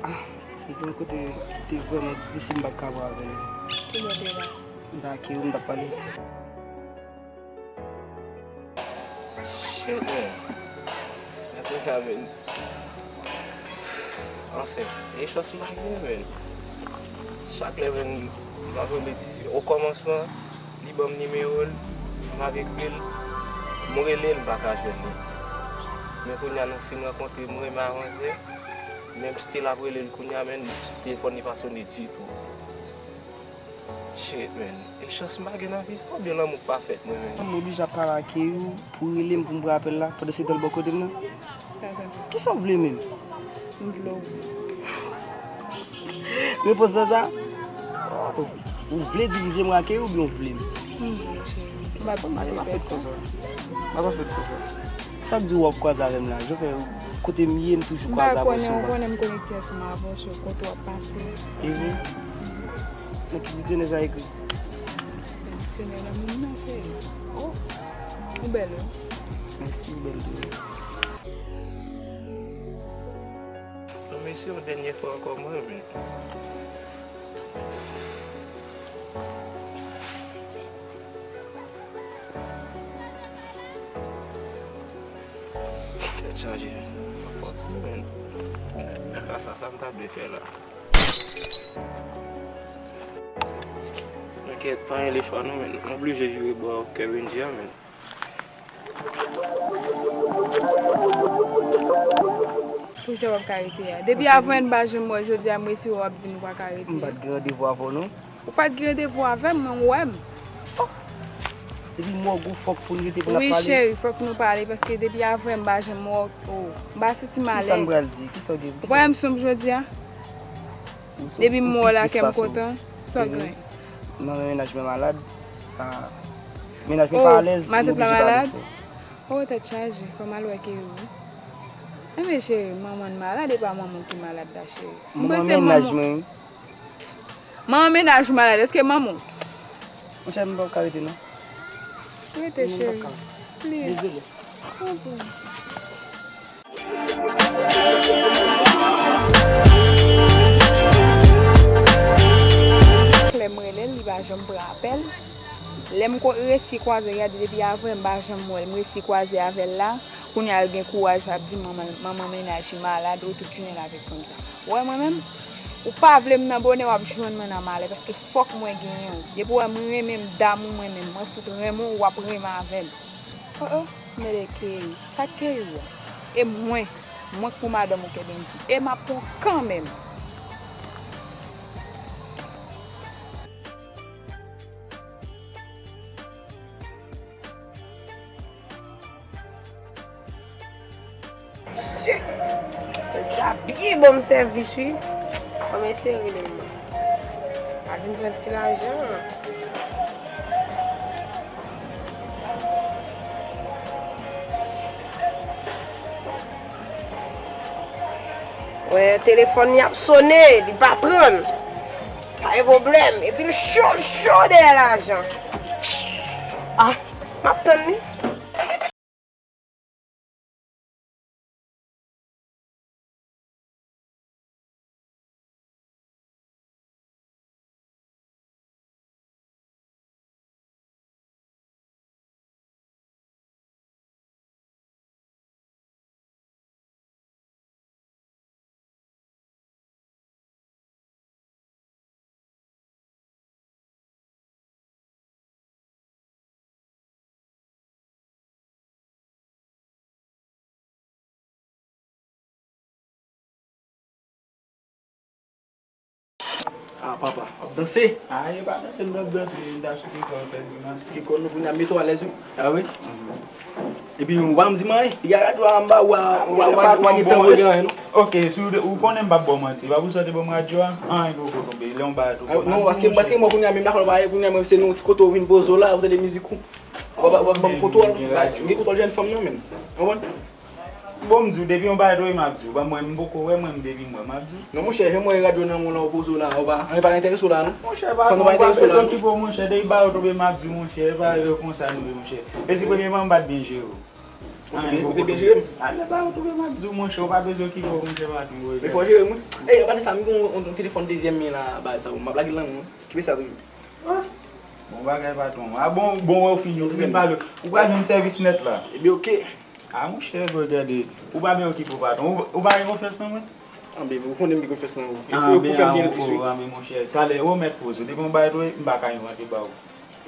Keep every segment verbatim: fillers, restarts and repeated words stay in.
Ah, li te yon kote ki te vrèman difisil, m pa t ka bwè avè l. Ki bò te la? M t ak ou, m t ap pale. Shit, man. Mwen konn sa, man. Anfen, e chans m pa gen, man. Chak lè, man, m ap rele tifi. Okòmansman, li ban m nimewo l, m ap ekri l, m rele l, m pa ka jwenn li. Men kounye a nou fin rankontre, m renmen a manzè, men m still ap rele l kounye a, man, telefòn li pa sone ditou. Shit, man. E chans m pa gen nan vi sa, oubyen lanmou k pa fèt mwen, man? M oblije ap pale ak Keyou pou rele m pou m pran apèl la, pandan se tan l bò kote m nan. Sa, sa, sa. Kisa w vle menm? M vle w. Repons lan sa? Oh, ou vle divize mwen ak Keyou oubyen w vle m? M vle w, cheri. M pa t sipoze fè sa. M pa t fè konsa. Sa k di w ap kwaze avè m la? Jan fè kote m ye, m toujou kwaze avè w sou ban. M pa konnen, ou konnen m konekte ansanm avè w sou kote w ap pase. E vre? Nan ki diksyonè sa ekri? Nan diksyonè lanmou m nan, cheri. Oh, ou bèl, wi. Mèsi, ou bèl tou. Non, mèsi yon dènyè fwa ankò, mwen, men. Tèt chaje, men. Fòk, men. Sa, sa, sa m ta dwe fè la. Enkyèt, pa gen lechwa non, men. M oblije vire bò Kevin G a, men. Poukisa w ap ka rete a? Depi avan yè m pa janm wè w, jodi a m resi wè w ap di m ou pa ka rete a. M pa t gen randevou avè w non. Ou pa t gen randevou avè m, men w wè m. Oh! Depi m wè w gon fòk pou n rete pou n ap pale. Wi, cheri, fòk nou pale, paske depi avan yè m pa janm wè w, oh, m pa santi m alèz. Kisa m pral di? Kisa w gen? Ou pa wè m sonb jodi a? Depi m wè w la, kè m kontan. Sa w gen? Mwen, mennaj mwen malad. Sa, mennaj mwen pa alèz, m oblije pale de sa. Oh, tèt chaje, fò m al wè Keyou wi. Enben cheri, manman n malad, e pa manman w ki malad la, cheri. Manman mennaj mwen wi. Manman mennaj ou malad, èske manman w? Monchè, m pa ka rete non. Rete, cheri. Please. Dezole. Konprann. Lè m rele l, li pa janm pran apèl. Lè m ko-, resi kwaze, gade depi avan m pa janm wè l, m resi kwaze avè l la. Kounye a l gen kouraj l ap di manman, manman mennaj li malad, ou tout jounen l avèk fanm sa. Ou wè mwen menm, ou pa vle m nan bonè, w ap jwenn mwen nan malè, paske fòk mwen genyen w. Depi w wè m renmen, m damou mwen menm, mwen fout renmen w, w ap renmen avè m. Oh, oh, mele Keyou. Sa k Keyou a? E mwen, mwen k pou madanm ou Kebenji. E m ap pran w kanmenm. Shit! Nèg sa byen ban m sèvis wi. Kòman eseye rele m nan? Pa vin pran ti lajan. Wè, telefòn li ap sone, li pa pran. Pa gen pwoblèm. Epi l cho, l cho dèyè lajan. Ah, m ap tann li. Ah, papa, w ap danse? Ah, e pa danse, m t ap danse, m ta sou kè kò, fè grimas. Sou kè kò nou, kounye a mete w alèz, wi. Ah, wi? Epi, ou pa janm di m anyen. Piga radyo a anba, ou a, ou a, ou a, ou a gen tan pou di anyen, non? Ok, si ou, ou konnen m p ap ba w manti. E pa pou sa w te ban m radyo a? Anyen poko tonbe. Lè yon bagay tou. Ah, non, paske, paske mwen kounye a, menm lakòl pa ye, kounye a, mwen, se nan yon ti kote ou vin poze w la, ou tande mizik ou. Ou pa, ou pa ban m kontwòl, m gen kontwòl jèn fanm nan, menm. Ou konprann? Bon, m di w, depi yon bagay dwe, m ap di w. Ban mwen, m poko wè, mwen, m depi m wè, m ap di w. Non, monchè, jan m wè radyo nan men w la, ou poze w la, ou pa, anyen pa enterese w la, non? Monchè, pa, fanm nan pa enterese w la, non? Okipe w, monchè, depi bagay yo tonbe, m ap di w, monchè, e pa yo konsa nou ye, monchè. E si premyèman, m pa t byen jere w. Ou te byen, ou te byen jere m? Ale ba ou toupe m ap di w, monchè, ou pa bezwen okipe w, monchè, pa tou. Men fò w jere m wi. Ey, apa de sa, m gen yon, yon telefòn dezyèm men la, bagay sa, m ap lage l nan men w. Kipe sa toujou. Ah, bon bagay, patwon. Ah, bon, bon, wè w fin, w fin pale. Ou pral jwenn sèvis nèt la. Ebyen, oke. Ah, monchè, gade. Ou pa byen okipe w, patwon. Ou, ou pa gen konfyans nan mwen? Ah, baby, ou konnen m gen konfyans nan ou. Ah, konfyans gen plis, wi. Ah, men monchè, talè, ou mèt poze. Depi yon bagay tou, m pa ka envante ba ou.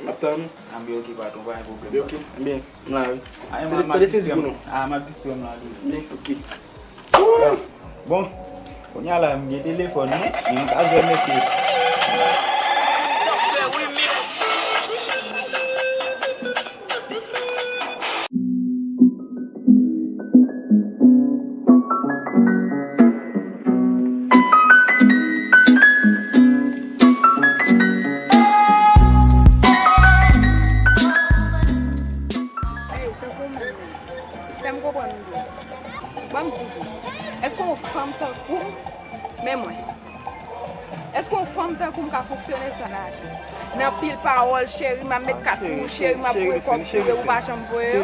M ap tann ou. Anben, oke, patwon, pa gen pwoblèm. Anben, oke. Anben, m la, wi. Anben, m ap distrè m. Ah, m ap distrè m la, wi. Anben, oke. Bon, kounye a la, m gen telefòn, wi. E m ka jwenn mesye. Ey, tankou mwen menm. Fè m konprann ou byen. Ban m di w, èske yon fanm tankou m, men mwen, èske yon fanm tankou m ka fonksyone san lajan? Nan pil pawòl, cheri, m ap met kat pou ou, cheri, m ap voye kòb pou ou, ou pa janm voye yo.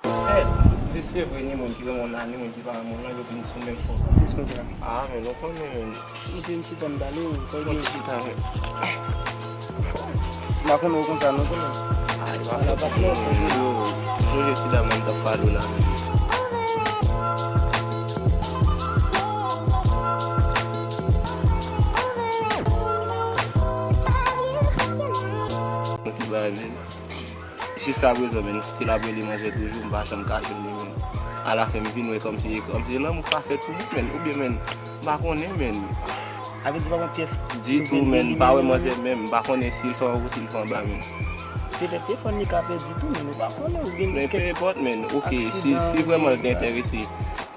Se, se vre, ni moun ki renmen w la, ni moun ki pa renmen w la, yo vin sou menm fon. Jis konsa. Ah, men nou konnen, men. Mete m chita m pale, ou sa w gen? Chita, men. M pa konnen w konsa, non, konnen. Ah, e pa fòt mwen, men, yo, sonje ti dam nan m t ap pale w la, men. Mwen te bay, men. Jiskaprezan, men, m still ap rele manzè toujou, m pa janm ka jwenn li, men. Alafen, m vin wè kòmsi, kòmsi lanmou pa fèt pou mwen, men, oubyen, men, m pa konnen, men. Sa vle di pa gen pyès nouvèl li menm, men. Ditou, men, m pa wè manzè menm, m pa konnen si l fè anwo, si l fè anba, men. Petèt telefòn li ka pèdi tou, men nou pa konnen, oubyen. Men, pe enpòt, men, oke, si, si vrèman l te enterese,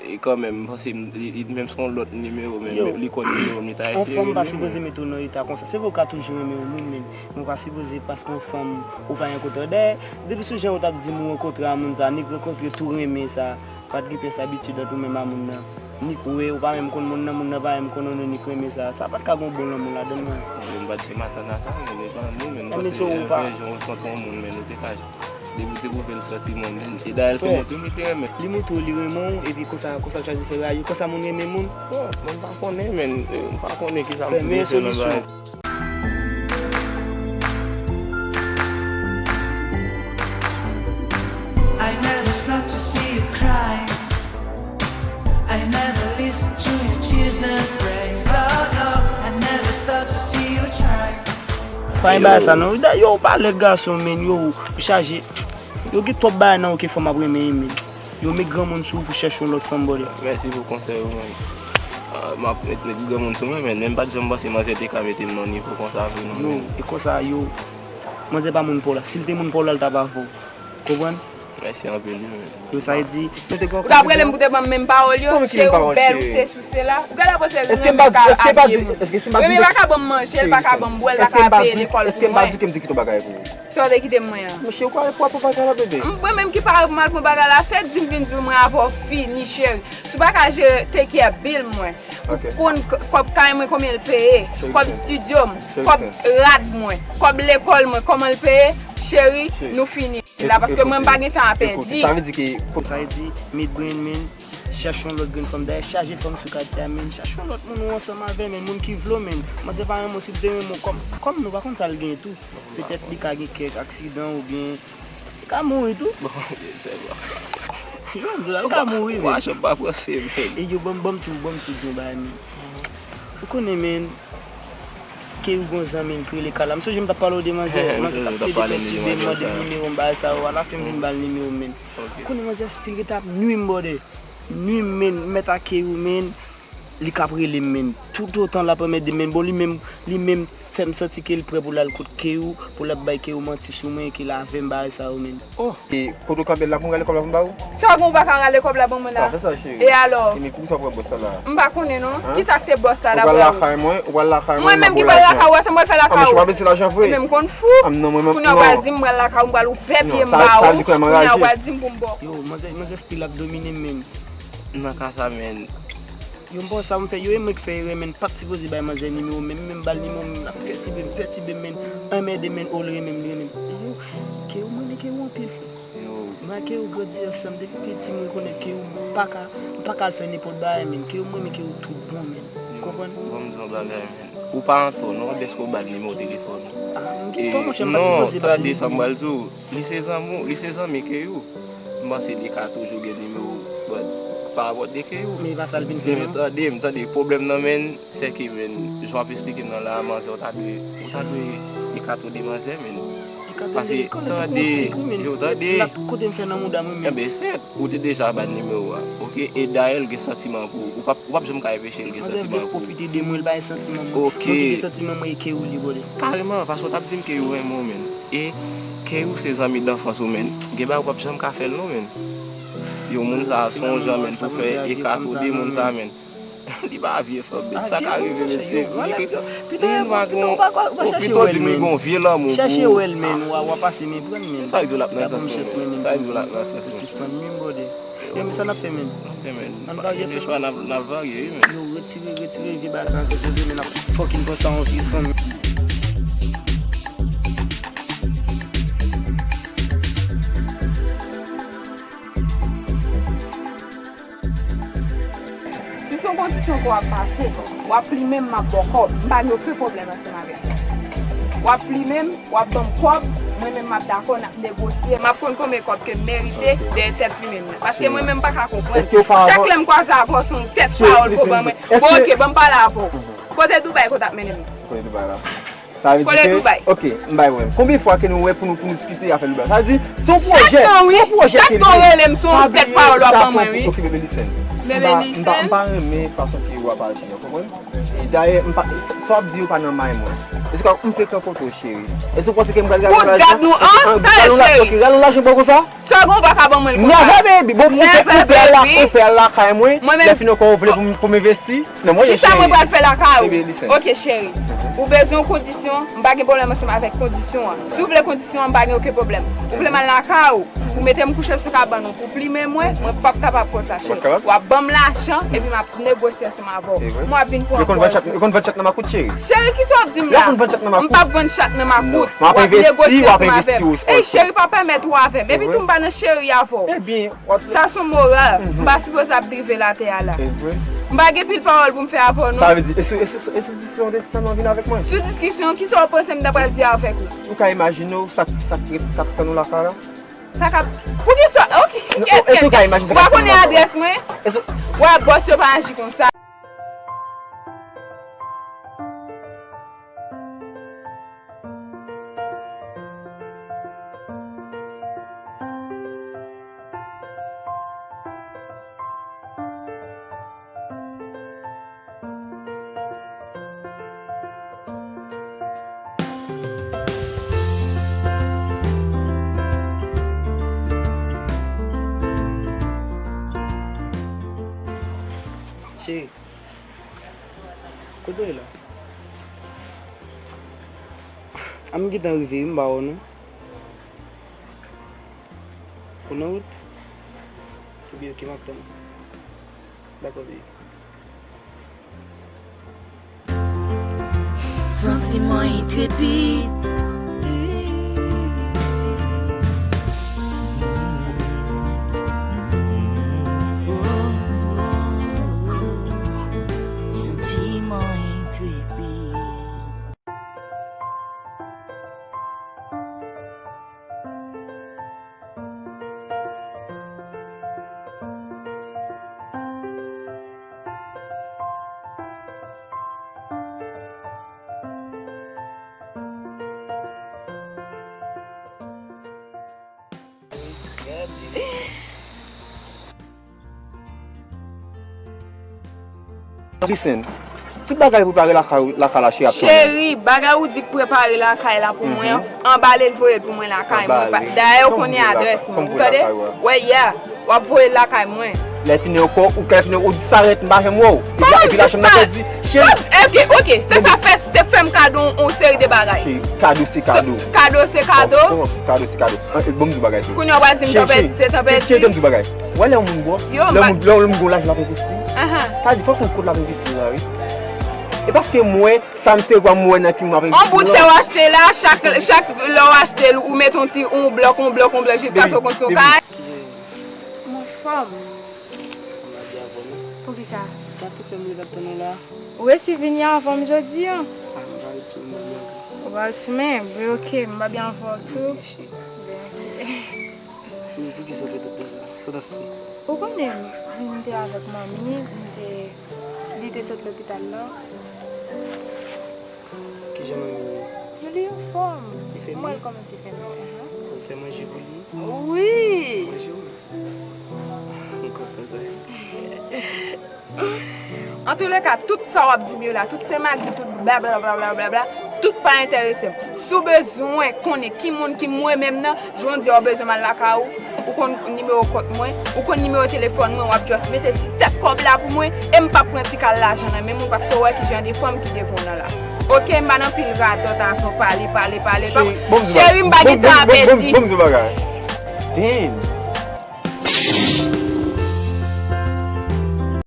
e kanmenm, m panse m, li, li menm se yon lòt nimewo, men, li konn nimewo m, li ta eseye rele m. Yon fanm pa sipoze mete w nan eta konsa. Se vre w ka toujou renmen yon moun, men, men w pa sipoze paske yon fanm ou pa gen kote. Dayè, depi sou jan ou t ap di m ou rankontre a moun sa, ni rankontre tou renmen sa, pa t gen pyès abitid ant ou menm a moun nan. Ni kwe, ou pa menm konn moun nan, moun nan pa menm konn ou, ni renmen sa. Sa pa t ka gen yon bon lanmou ladann, non. Mwen menm, m pa t janm atann a sa, men, men pa moun, men, m panse se yon jan w rankontre yon moun, men, ou te ka Depi w te pwouve l santiman w, men. E dayè, l te montre w li te renmen. Li montre w li renmen w, epi konsa, konsa l chwazi fè rayi w. Konsa moun renmen moun. Bon, mwen pa konnen, men, eh, m pa konnen kisa m pou fè nan bagay. I never stop to see you cry. I never listen to your tears and praise. Oh no, I never stop to see you try. Pa gen bagay sa non. Yo, ou pa lèd gason, men, yo, ou chaje. Yo gen twòp bagay nan ou ke fanm ap renmen, men. Yo met granmoun sou ou pou chèche yon lòt fanm, brother. Mèsi pou konsèy ou, men. Ah, m ap met, met granmoun sou mwen, men, men m pa t janm panse manzè te ka mete m nan nivo konsa vre non, men. Yo, e konsa, yo, manzè pa moun pa w la. Si l te moun pa w la, l t ap avè w. Konprann? Mèsi anpil, wi, men. Yo, sa vle di, ou t ap rele m pou te ban m menm pawòl yo, cheri, ou bèl, ou sesi, ou sela. Ou genlè panse renmen ka abiye moun. Renmen pa ka ban m manje, l pa ka ban m bwè, l pa ka peye lekòl pou mwen. Èske m pa di ke m te kite w bagay pou ou? Sa w te kite m mwen an? Monchè, ou kwè pou apre bagay la, bebe? M, mwen menm ki pa mal pran bagay la, se di m vin di w mwen avè w fini, cheri. Si w pa ka jere, take care bill mwen. Ou konn k-, kòb kay mwen, konbyen l peye? Kòb studio m, kòb rad mwen, kòb lekòl mwen, kòman l peye? Cheri, nou fini la, paske mwen m pa gen tan a pèdi. Sa vle di ke, sa vle di, met grenn, men, chèche yon lòt grenn fanm. Dayè, chaje fanm sou katye a, men, chèche yon lòt moun ou ansanm avè, men, moun ki vle w, men. Manzè pa renmen w, si l te renmen w, kòm, kòm nou pa konn sa l gen tou. Petèt li ka gen kèk aksidan oubyen li ka mouri tou. Bon, se bon. Jan m di la, li ka mouri, men. Ou pa janm pa panse, men. E yo, ban m, ban m tou, ban m tou di yon bagay, men. Ou konnen, men, ke ou gon zanmi l ki rele Kala. M sonje m t ap pale w de manzè, manzè t ap plede pètibe m, mande m nimewo m, bagay sa yo. Alafen m vin ba l nimewo m, men. Ou konnen manzè still rete ap nui m, brother. Nui m, men, m mèt ake ou, men. Li k ap rele m, men. Toutotan l ap anmède m, men. Bon, li menm, li menm fè m santi ke l prè pou l al kot Keyou, pou l ap bay Keyou manti sou mwen, ke l avè m, bagay sa yo, men. Oh, e kote w kanpe la pou m rale kòb la pou m ba ou? Sa w gen, ou pa ka rale kòb la ban mwen la? Pa fè sa, cheri. E alò? E men, poukisa w pran bòs la la? M pa konnen, non. Kisa k te bòs la la? Ou pral lakay mwen, ou pral lakay mwen, mwen menm ki pral lakay ou, sa m pral fè lakay ou? Monchè, pa bese lajan vre. Men m konn fou. Kounye a w pral di m pral lakay ou, m pral ouvè pye m ba ou. Kounye a w pral di m pou m ba w. Yo, manzè, manzè still ap domine m, men. Nan ka sa, men. Yo, m pa wè sa m fè, yo, e mwen ki fè erè, men m pa t sipoze bay manzè nimewo, men m menm ba l nimewo, men l ap pètibe m, pètibe m, men anmède m, men o l renmen m, li renmen m. Yo, Keyou, m renmen Keyou anpil, frè. Yo. Mwen ak Keyou grandi ansanm, depi piti, mwen konnen Keyou, m pa ka, m pa ka al fè nenpòt bagay, men Keyou, m renmen Keyou tout bon, men. Yo, konprann? Bon, m di yon bagay, men. Ou pa antò, non, dèske w ba l nimewo telefòn ou. Ah, m gen tò, monchè, m pa t sipoze ba l nimewo. Non, tande sa m pral di w. Li se zanmi w, li se zanmi Keyou. M panse li ka toujou gen nimewo w, but pa rapò de Keyou. Men e pa sa l vin fè, non. Men tande m, tande, pwoblèm nan, men, se ke, men, jan w ap esplike m nan la a, manzè, ou ta dwe, ou ta dwe ekate w de manzè, men. Ekate l de li, konnen tout moun ti kou, men. Paske, tande, yo, tande. Kote m fè nan mouda mwen, men. Enben, sèt, ou te deja ba l nimewo a, oke? E dayè, l gen santiman pou ou. Ou p ap, ou p ap janm ka enpeche l gen santiman pou ou. Manzè vle pwofite de mwen, l pa gen santiman mwen. Oke. Mwen ki gen santiman mwen e Keyou li, brother. Kareman, paske w t ap di m Keyou renmen w, men. E Keyou se zanmi danfans ou, men. Gen bagay ou p ap janm ka fè l non, men. Yo, moun sa a se yon jan, men, pou fè ekate w de moun sa a, men. Li pa vye fanm, men. Sa ka rive, men, se vre. Li pa gon, ou pito di m li gon vye lanmou pou ou. Chèche wè l, men, w a, w a pase meprann, men. Sa vle di w l ap nan sans mwen, men. Sa vle di w l ap nan sans mwen. Sispann menm, brother. Yo, men sa n ap fè, men? N ap fè, men. Ann varye, frè. N ap varye, wi, men. Yo, retire, retire vye bagay sa nan tèt yo, men n ap fucking pran sa yon vye fanm. Si se yon kondisyon ke w ap pase, w ap plimen m, m ap ba w kòb. M pa gen okenn pwoblèm ansanm avèk sa. W ap plimen m, w ap ban m kòb, mwen menm m ap dakò, n ap negosye, m ap konn konbyen kòb ke m merite dèyè tèt plimen m nan. Paske mwen menm m pa ka konprann. Chak lè m kwaze avè w, se yon tèt pawòl ke w ban mwen. Bon, oke, ban m pale avè w. Kote Dubai ke w t ap mennen m? Kote Dubai la? Sa vle di ke, oke, m bay wè. Konbyen fwa ke nou wè pou nou, pou nou diskite afè Dubai? Sa vle di, se yon pwojè, se yon pwojè ke l ye. Chak tan w rele m, se yon tèt pawòl w ap ban mwen, wi. Oke, bebe, listen. Bebe, listen. M pa, m pa, m pa renmen fason ke w ap aji an, konprann? E dayè, m pa, sa w ap di yo pa nan may mwen. E se kwa, m fèk rankontre w, cheri. E se w panse ke m pral rale yon lajan? Gad nou, an, tande, cheri. Rale yon lajan pou konsa? Sa w gen, ou pa ka ban mwen l konsa. Never, baby. Bon, ou pè, ou pè al la, ou pè al lakay mwen. Lè fini ankò, ou vle pou m, pou m envesti nan mwen, cheri. Kisa mwen pral fè lakay ou? Bebe, listen. Oke, cheri. Ou bezwen yon kondisyon, m pa gen pwoblèm ansanm avèk kondisyon an. Si w vle kondisyon an, m pa gen okenn pwoblèm. Ou vle m al lakay ou, pou mete m kouche sou kabann ou, pou plimen mwen, mwen p ap kapab konsa, cheri. W ap ban m lajan, epi m ap negosye ansanm avè w. Mwen ap vin pran kòb. Yo konn vann chat, yo konn vann chat nan makout, cheri. Cheri, kisa w ap di m la? Yo konn vann chat nan makout. M p ap vann chat nan makout. W ap negosye ansanm avè m. Ey, cheri, pa pèmèt ou avè m. Epi tou m pa nan cheri avè w. Sa se yon moral. M pa sipoze ap drive l atè a la. M pa gen pil pawòl pou m fè avè w, non. Sa vle di, e sou, e sou, e sou diskisyon de sa nou vin avèk mwen? Sou diskisyon, kisa w panse m ta pral di avèk ou? Ou ka imajine w sa, sa k ret, sa k tann ou lakay la? Sa k ap, poukisa? Oke, kèt, kèt, kèt. Ou pa konnen adrès mwen? Wè, bòs yo pa aji konsa. Cheri, kote w ye la? A m gentan rive wi, m pa wè w non. Ou nan wout? Ebyen, oke, m ap tann ou. Dakò, baby. Santiman entrepid. Santiman entrepid. Listen, tout bagay prepare lakay, lakay la, cheri, ap tann ou. Cheri, bagay ou di k prepare lakay la pou mwen an, anbale l voye l pou mwen lakay mwen. Dayè, ou konnen adrès mwen, ou tande? Wè, yeah, w ap voye l lakay mwen. Lè fini ankò, ou ka fini, ou disparèt, m pa janm wè w. Epi la, epi la, chanm nan pèdi. Cheri, Ok, ok, se sa fè, te fè m kado yon seri de bagay. Cheri, kado se kado. Kado se kado. Kado se kado. Bon, m di w bagay. Kounye a w pral di m tan pèdi, se tan pèdi. Cheri, m di w bagay. Wè lè yon moun bòs, lè yon moun, lè yon moun gon lajan l ap envesti. Sa di fòk yon kote l ap envesti la, wi. E paske mwen, sa m se wè m wè nan ki m ap envesti. Yon bout tè w achte la, chak, chak lè w achte l, ou met yon ti, yon blòk, yon blòk, yon blòk, jiskaske w konstwi yon kay. Mwen anfòm. Mwen byen avè w, non. Poukisa? Gade fè m leve ap tann ou la. Ou resi vini anvan m jodi a? Ah, m pa ret sou menm, mwen. Ou pa ret sou menm? Wi, ok, m pa byen avè w tou. Byen, ok. Wi, poukisa w fè tèt konsa? Sa w t ap fè? Ou konnen, m te avèk manmi, m te, li te sot lopital la. Kijan manmi ye? Li anfòm. Li fè M wè l kòmanse fè mwen. Ou fè manje pou li? Wi! Manje w? M kontan sa. Antouleka, tout sa w ap di m yo la, tout se magi, tout blablabla, tout pa enterese m. Si w bezwen konnen ki moun ki mwen menm nan, jodi a w bezwen m al lakay ou, ou konn nimewo kont mwen, ou konn nimewo telefòn mwen, w ap just mete ti tèt kòb la pou mwen, e m p ap pran ti kal lajan nan men moun, paske w wè ki jan de fanm ki devan w nan la. Ok, m pa nan pil radòt avè w, pale, pale, pale. Cheri, m pa gen tan ap pèdi. Bon, m di w bagay. Damn.